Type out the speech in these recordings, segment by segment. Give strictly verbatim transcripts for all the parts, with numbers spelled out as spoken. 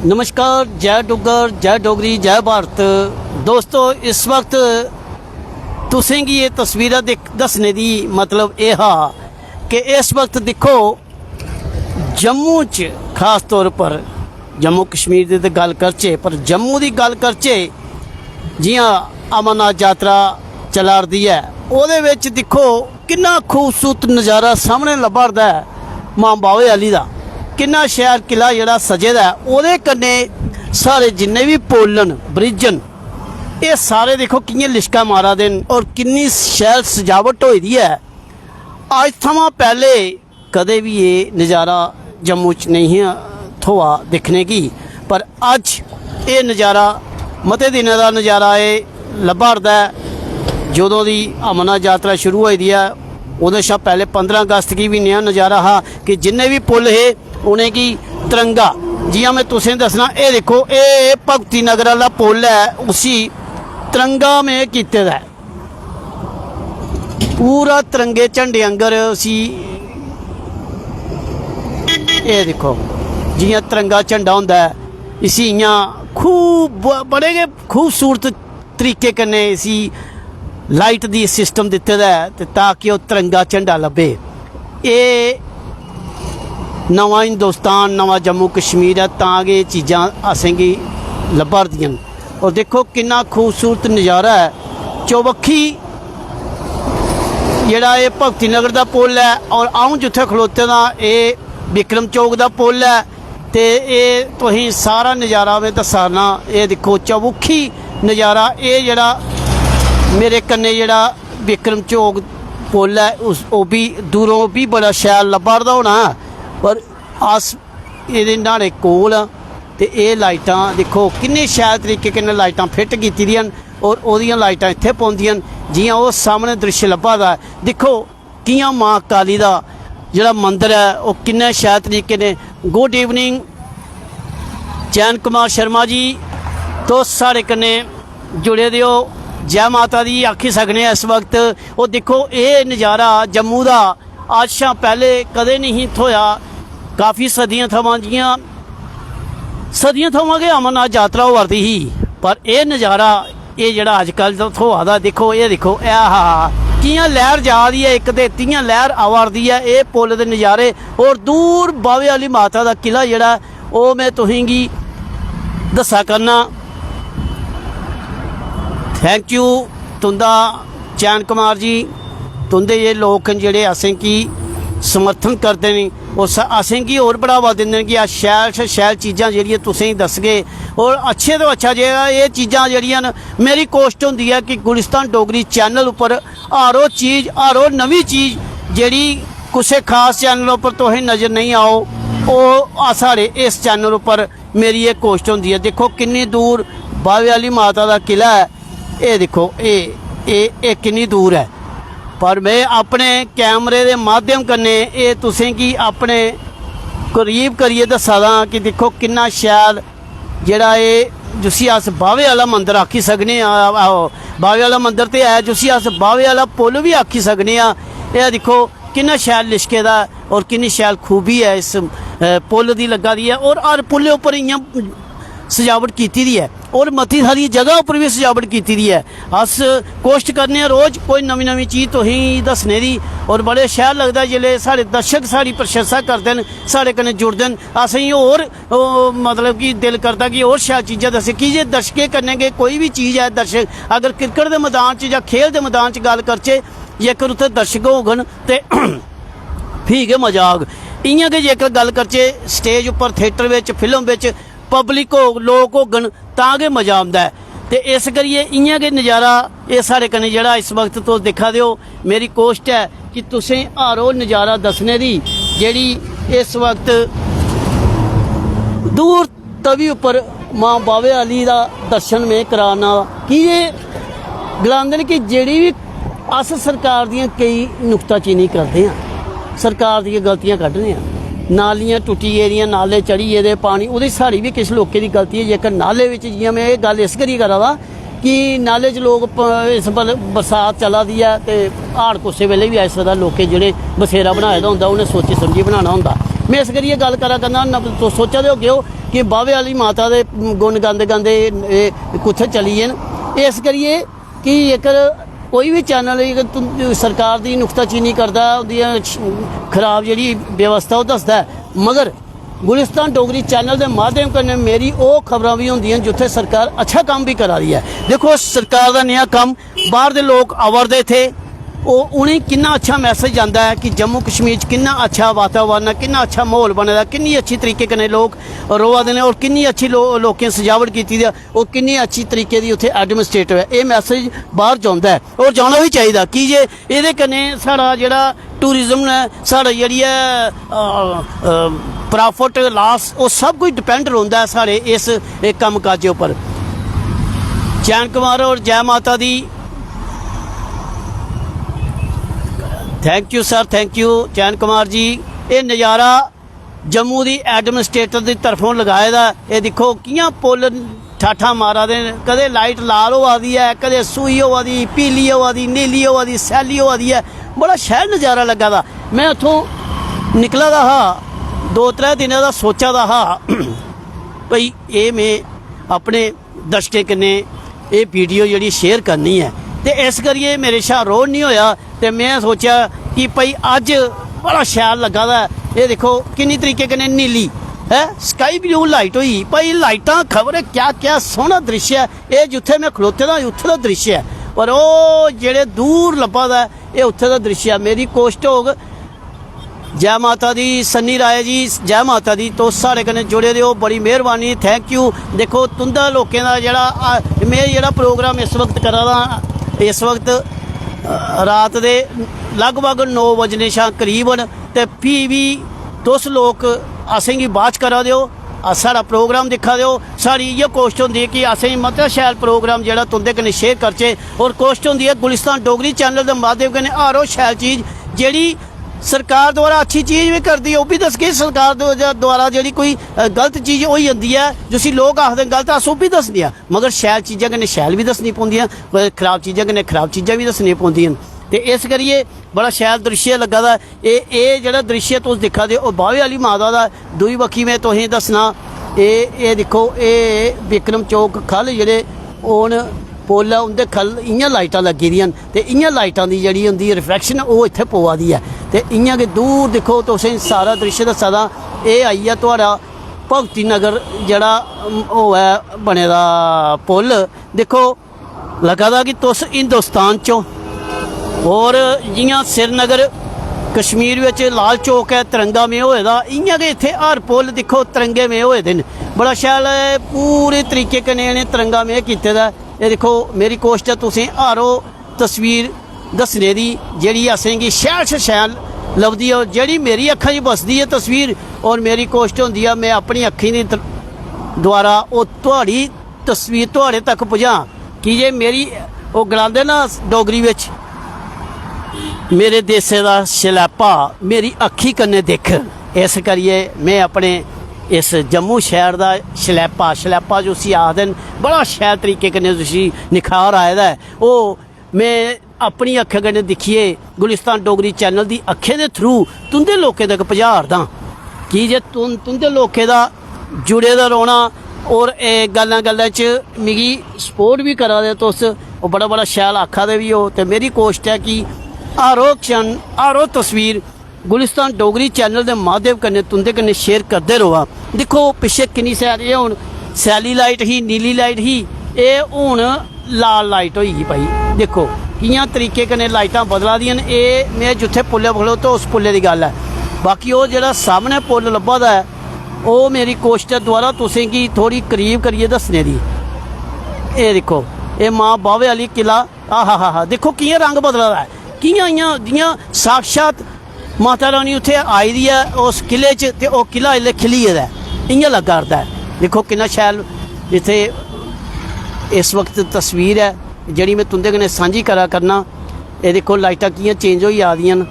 नमस्कार, जय डुग्गर, जय डोगरी, जय भारत। दोस्तो, इस वक्त तुसेंगी एह् तस्वीरां दिख-, दस्सने दी मतलब एह् हा कि इस वक्त दिक्खो, जम्मू च खास तौर पर, जम्मू कश्मीर दी ते गल्ल करचै, पर जम्मू दी गल्ल करचै, जि'यां अमरनाथ जातरा चला 'रदी ऐ, ओह्दे बिच दिक्खो किन्ना खूबसूरत नज़ारा सामनै लब्भा 'रदा ऐ मां बावे आह्ली दा। किन्ना शैल किला जेह्ड़ा सजे दा ऐ, ओह्दे कन्नै साढ़े जिन्ने बी पुल न, ब्रिज न, एह् सारे दिक्खो कि'यां लिश्कां मारा दे न और किन्नी शैल सजावट होई दी ऐ। अज्ज थमां पैह्ले कदें बी एह् नज़ारा जम्मू च नेईं हा थ्होआ दिक्खने गी, पर अज्ज एह् नज़ारा, मते दिनें दा नज़ारा एह् लब्भा 'रदा ऐ। जदूं दी अमरनाथ जातरा शुरू होई दी ऐ, ओह्दे शा पैह्ले पंदरां अगस्त गी बी नेहा नज़ारा हा कि जिन्ने बी पुल हे, उ'नेंगी तिरंगा, जि'यां में तुसें दस्सना, एह् दिक्खो, एह् भगती नगर आह्ला पुल ऐ, उसी तिरंगा में कीते दा ऐ। पूरा तिरंगे झंडे आंगर उसी, एह् दिक्खो, जि'यां तिरंगा झंडा होंदा ऐ, इसी इ'यां खूब, बड़े गै खूबसूरत तरीके कन्नै इसी लाइट दी सिस्टम दित्ते दा ऐ ते ताकि ओह् तिरंगा झंडा लब्भे। एह् नमां हिंदुस्तान, नमां जम्मू कश्मीर ऐ, तां गै एह् चीजां असेंगी लब्भा 'रदियां न। और दिक्खो किन्ना खूबसूरत नज़ारा ऐ, चौबक्खी जेह्ड़ा एह् भगती नगर दा पुल ऐ और अ'ऊं जित्थै खलोते दा, एह् विक्रम चौक दा पुल ऐ। ते एह् तुसें सारा नज़ारा में दस्सा ना। एह् दिक्खो चौबक्खी नज़ारा, एह् जेह्ड़ा मेरे कन्नै जेह्ड़ा विक्रम चौक पुल ऐ, उस, ओह् बी दूरों बी बड़ा शैल लब्भा 'रदा होना, पर अस एह्दे न्हाड़े कोल आं। ते एह् लाइटां दिक्खो किन्ने शैल तरीके कन्नै लाइटां फिट कीती दियां न और ओह्दियां लाइटां इत्थै पौंदियां न, जि'यां ओह् सामनै द्रिश्श लब्भा दा ऐ। दिक्खो कि'यां मां काली दा जेह्ड़ा मंदर ऐ, ओह् किन्ने शैल तरीके ने। गुड इवनिंग चैन कुमार शर्मा जी, तुस साढ़े कन्नै जुड़े दे ओ। जै माता दी आखी सकने आं इस वक्त। ओह् दिक्खो, एह् नज़ारा जम्मू दा अज्ज शा पैह्ले कदें नेईं थ्होआ। काफी सदियां थमां, जि'यां सदियां थमां गै अमरनाथ जातरा होआ दी ही, पर एह् नज़ारा, एह् जेह्ड़ा अज्जकल दा थ्होआ दा, दिक्खो, एह् दिक्खो, एह् आहा हा, कि'यां लैह्र जा दी ऐ इक ते कि'यां लैह्र आवा 'रदी ऐ। एह् पुल दे नज़ारे और दूर बाह्वे आह्ली माता दा किला जेह्ड़ा, ओह् में तुसेंगी दस्सा करना। थैंक यू तुं'दा चैन कुमार जी, तुं'दे जे लोक न जेह्ड़े असेंगी समर्थन करदे न, ओह् स-, असेंगी होर बढ़ावा दिंदे न कि अस शैल शा शैल चीजां जेह्ड़ियां तुसेंगी दसगे। और अच्छे तो अच्छा जेह्ड़ा एह् चीजां जेह्ड़ियां न, मेरी कोशट होंदी ऐ कि गुलिस्तान डोगरी चैनल उप्पर हर ओह् चीज, हर ओह् नमीं चीज जेह्ड़ी कुसै खास चैनल उप्पर तुसें नजर नेईं आओ, ओह् आ-, साढ़े इस चैनल उप्पर मेरी एह् कोशट होंदी ऐ। दिक्खो किन्नी दूर बाह्वे आह्ली माता दा किला ऐ, एह् दिक्खो, एह्, एह्, एह् किन्नी दूर ऐ। पर में अपने कैमरे दे माध्यम कन्नै एह् तुसेंगी अपने करीब करियै दस्सा दा कि दिक्खो किन्ना शैल जेह्ड़ा एह्, जिसी अस बाह्वे आह्ला मंदर आखी सकने आं, आहो, बाह्वे आह्ला मंदर ते ऐ, जिसी अस बाह्वे आह्ला पुल बी आखी सकने आं। एह् दिक्खो किन्ना शैल लिश्के दा ऐ और किन्नी शैल खूबी ऐ इस, अ, पुल दी लग्गा दी ऐ। और हर पुलै उप्पर इ'यां सजावट कीती दी ऐ और मती सारी जगह उप्पर बी सजावट कीती दी ऐ। अस कोशट करने आं रोज कोई नमीं नमीं चीज तुसेंगी दस्सने दी। और बड़े शैल लगदा जिसलै साढ़े दर्शक साढ़ी प्रशंसा करदे न, साढ़े कन्नै जुड़दे न, असेंगी होर, ओह्, मतलब कि दिल करदा कि होर शैल चीजां दस्से, की जे दर्शकें कन्नै गै कोई बी चीज ऐ। दर्शक अगर क्रिकेट दे मैदान च जां खेल दे मैदान च गल्ल करचै, जेकर उत्थै दर्शक होङन ते फ्ही गै मजा आग। इ'यां गै जेकर गल्ल करचै स्टेज उप्पर, थिएटर बिच, फिल्म बिच, पब्लिक होग, लोक होङन, तां गै मजा औंदा ऐ। ते इस करियै इ'यां गै नजारा एह् साढ़े कन्नै जेह्ड़ा इस वक्त तुस दिक्खा दे ओ, मेरी कोशट ऐ कि तुसें हर ओह् नजारा दस्सने दी जेह्ड़ी इस वक्त दूर तवी उप्पर मां बावे आह्ली दा दर्शन में कराना। की जे गलांदे न कि जेह्ड़ी बी अस सरकार दियां केई नुक्ताचीनी करदे आं, सरकार दियां गलतियां कड्ढने आं, नालियां टुट्टी गेदियां, नाले चढ़ी गेदे, पानी, ओह्दी साढ़ी बी किश लोकें दी गलती ऐ। जेकर नाले बिच, जि'यां में एह् गल्ल इस करियै करा दा कि नाले च लोक प-, इस बेल्लै बरसात चला दी ऐ ते हाड़ कुसै बेल्लै बी आई सकदा, लोकें जेह्ड़े बसेरा बनाए दा होंदा उ'नें सोची समझी बनाना होंदा। में इस करियै गल्ल करा करना, न तुस सोचा दे होगे ओ कि बाह्वे आह्ली माता दे गुण गांदे गांदे एह् कुत्थै चली गे न। इस करियै कि जेकर कोई बी चैनल जेकर तुं-, सरकार दी नुक्ताचीनी करदा ऐ, उं'दी खराब जेह्ड़ी व्यवस्था ओह् दसदा ऐ, मगर गुलिस्तान डोगरी चैनल दे माध्यम कन्नै मेरी ओह् खबरां बी होंदियां न जित्थै सरकार अच्छा कम्म बी करा दी ऐ। दिक्खो, सरकार दा नेहा कम्म, बाहर दे लोक आवा दे इत्थै, ओह्, उ'नेंगी किन्ना अच्छा मैसेज आंदा ऐ कि जम्मू कश्मीर च किन्ना अच्छा वातावरण ऐ, किन्ना अच्छा म्हौल बने दा, किन्नी अच्छी तरीके कन्नै लोक रोआ दे न और किन्नी अच्छी लो-, लोकें सजावट कीती दी ऐ और किन्नी अच्छी तरीके दी उत्थै एडमिनिस्ट्रेटर ऐ। एह् मैसेज बाहर जंदा ऐ और जाना बी चाहिदा, की जे एह्दे कन्नै साढ़ा जेह्ड़ा टूरिज्म ऐ, साढ़ा जेह्ड़ी ऐ, अ, अ, प्रॉफिट, लॉस, ओह् सब कुछ डिपेंड रौंह्दा ऐ साढ़े इस, इस कम्म काजै उप्पर। चैन कुमार होर, जै माता दी। Thank U sir, thank U चैन कुमार जी। एह् नज़ारा जम्मू दी एडमिनिस्ट्रेटर दी तरफों लगाए दा। एह् दिक्खो कि'यां पुल ठाठां मारा दे न, कदें लाइट लाल होआ दी ऐ, कदें सूही होआ दी, पीली होआ दी, नीली होआ दी, सैल्ली होआ दी ऐ। बड़ा शैल नज़ारा लग्गा दा। में उत्थों निकला दा हा, दो त्रै दिनें दा सोचा दा हा भई एह् में अपने दर्शकें कन्नै एह् वीडियो जेह्ड़ी शेयर करनी ऐ, ते इस करियै मेरे शा रोह् निं होएआ। ते में सोचेआ कि भई अज्ज बड़ा शैल लग्गा दा ऐ। एह् दिक्खो किन्नी तरीके कन्नै नीली ऐ, स्काई ब्लू लाइट होई। भई लाइटां खबरै क्या क्या सोह्ना दृश्य ऐ। एह् जित्थै में खड़ोते दा उत्थै दा दृश्य ऐ, पर ओह् जेह्ड़े दूर लब्भा दा ऐ, एह् उत्थै दा दृश्य ऐ। मेरी कोशट होग, जै माता दी सन्नी राय जी, जै माता दी, तुस साढ़े कन्नै जुड़े दे ओ, बड़ी मेहरबानी, थैंक यू। दिक्खो तुं'दा लोकें दा जेह्ड़ा, आ, में जेह्ड़ा प्रोग्राम इस वक्त करा दा, इस वक्त, अ, रात दे लगभग नौ बजने शा करीब न, ते फ्ही बी तुस लोक असेंगी वाच करा दे ओ, अस, साढ़ा प्रोग्राम दिक्खा दे ओ। साढ़ी इ'यै कोशट होंदी ऐ कि असेंगी मता शैल प्रोग्राम जेह्ड़ा तुं'दे कन्नै शेयर करचै, और कोशट होंदी ऐ गुलिस्तान डोगरी चैनल दे माध्यम कन्नै हर ओह् शैल चीज जेह्ड़ी सरकार द्वारा अच्छी चीज बी करदी ऐ, ओह् बी दसगे। सरकार द्व-, द्वारा जेह्ड़ी कोई, अ, गलत चीज होई जंदी ऐ, जिसी लोक आखदे न गलत, अस ओह् बी दसदे आं, मगर शैल चीजां कन्नै शैल बी दस्सनी पौंदियां, मगर खराब चीजां कन्नै खराब चीजां बी दस्सनियां पौंदियां न। ते इस करियै बड़ा शैल दृश्य लग्गा दा। एह्, एह् जेह्ड़ा दृश्य तुस दिक्खा दे ओ, बाह्वे आह्ली माता दा। दूई बक्खी में तुसेंगी दस्सना, एह्, एह् दिक्खो, एह् विक्रम चौक ख'ल्ल जेह्ड़े ओह् न पुल ऐ, उं'दे ख'ल्ल इ'यां लाइटां लग्गी दियां न, ते इ'यां लाइटां दी जेह्ड़ी उं'दी रिफ्लेक्शन ओह् इत्थै पवा दी ऐ। ते इ'यां गै दूर दिक्खो, तुसेंगी सारा दृश्य दस्सा दा। एह् आई गेआ थुआढ़ा भगती नगर जेह्ड़ा, अम, ओह् ऐ बने दा पुल। दिक्खो, लग्गा दा कि तुस हिंदुस्तान च ओ। और जि'यां श्रीनगर कश्मीर बिच लाल चौक ऐ, तिरंगा में होए दा, इ'यां गै इत्थै हर पुल दिक्खो तिरंगे में होए दे न। बड़ा शैल ऐ, पूरे तरीके कन्नै इ'नें तिरंगा में कीते दा ऐ। एह् दिक्खो, मेरी कोशट ऐ तुसें हर ओह् तस्वीर दस्सने दी जेह्ड़ी असेंगी शैल शा शैल लभदी ऐ, और जेह्ड़ी मेरी अक्खां च बसदी ऐ तस्वीर, और मेरी कोशट होंदी ऐ में अपनी अक्खीं दी त-, द्वारा ओह् थुआढ़ी तस्वीर थुआढ़े तक पजां। की जे मेरी, ओह् गलांदे ना डोगरी बिच, "मेरे देसै दा शलैपा मेरी अक्खी कन्नै दिक्ख।" इस करियै में अपने इस जम्मू शैह्र दा शलैपा, शलैपा जो उसी आखदे न, बड़ा शैल तरीके कन्नै उसी निखार आए दा ऐ। ओह् में अपनी अक्खें कन्नै दिक्खियै गुलिस्तान डोगरी चैनल दी अक्खें दे थ्रू तुं'दे लोकें तक पजाऽ 'रदा आं। की जे तुं-, तुं'दे लोकें दा जुड़े दा रौह्ना और एह् गल्लां-गल्लां च मिगी सपोर्ट बी करा दे तुस, ओह् बड़ा-बड़ा शैल आखा दे बी ओ। ते मेरी कोशट ऐ कि हर ओह् क्षण, हर ओह् तस्वीर गुलिस्तान डोगरी चैनल दे माध्यम कन्नै तुं'दे कन्नै शेयर करदे र'वां। दिक्खो, पिच्छे किन्नी शैल, एह् हून सैल्ली लाइट ही, नीली लाइट ही, एह् हून लाल लाइट होई गेई भाई। दिक्खो, कि'यां तरीके कन्नै लाइटां बदला दियां न। एह् में जित्थै पुल्लै पर खड़ोता, उस पुल्लै दी गल्ल ऐ। बाकी ओह् जेह्ड़ा सामनै पुल लब्भा दा ऐ, ओह् मेरी कोशट ऐ दोबारा तुसें गी थोह्ड़ी करीब करियै दस्सने दी। एह् दिक्खो, एह् मां बाह्वे आह्ली किला, आहा हा हा, दिक्खो कि'यां रंग बदला दा ऐ, कि'यां इ'यां जि'यां साक्षात माता रानी उत्थै आई दी ऐ उस किले च, ते ओह् किला इसलै खिली गेदा ऐ, इ'यां लग्गा करदा ऐ। दिक्खो किन्ना शैल इत्थै इस वक्त तस्वीर ऐ जेह्ड़ी में तुं'दे कन्नै सांझी करा करना। एह् दिक्खो लाइटां कि'यां चेंज होई जा दियां न।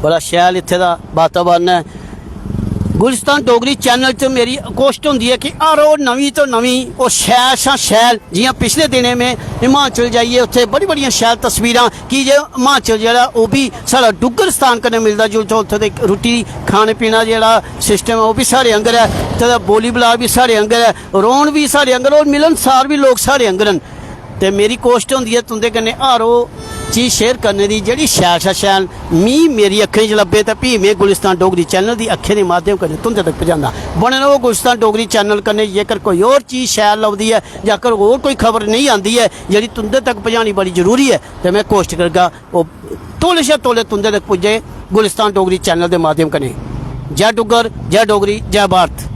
बड़ा शैल इत्थै दा वातावरण ऐ। गुलिस्तान डोगरी चैनल च मेरी कोशट होंदी ऐ कि हर ओह् नमीं तो नमीं, ओह् शैल शा शैल, जि'यां पिछले दिनें में हिमाचल जाइयै उत्थै बड़ी बड़ियां शैल तस्वीरां, की जे हिमाचल जेह्ड़ा ओह् बी साढ़ा डुग्गरस्तान कन्नै मिलदा जुलदा, उत्थै दे रुट्टी खाने पीना जेह्ड़ा सिस्टम ऐ ओह् बी साढ़े आंह्गर ऐ, उत्थै दा बोली बलाऽ बी साढ़े आंह्गर ऐ, रौह्न बी साढ़े आंह्गर, होर मिलनसार बी लोक साढ़े आंह्गर न। ते मेरी कोशट होंदी ऐ तुं'दे कन्नै हर ओह् चीज शेयर करने दी जेह्ड़ी शैल शा शैल मी मेरी अक्खें च लब्भे, ते फ्ही में गुलिस्तान डोगरी चैनल दी अक्खें दे माध्यम कन्नै तुं'दे तक पजांदा। बने र'वो गुलिस्तान डोगरी चैनल कन्नै। जेकर कोई होर चीज शैल लभदी ऐ जां अगर होर कोई खबर नेईं आंदी ऐ जेह्ड़ी तुं'दे तक पजानी बड़ी जरूरी ऐ, ते में कोशट करगा ओह् तौले शा तौले तुं'दे तक पुज्जे गुलिस्तान डोगरी चैनल दे माध्यम कन्नै। जय डुग्गर, जय डोगरी, जय भारत।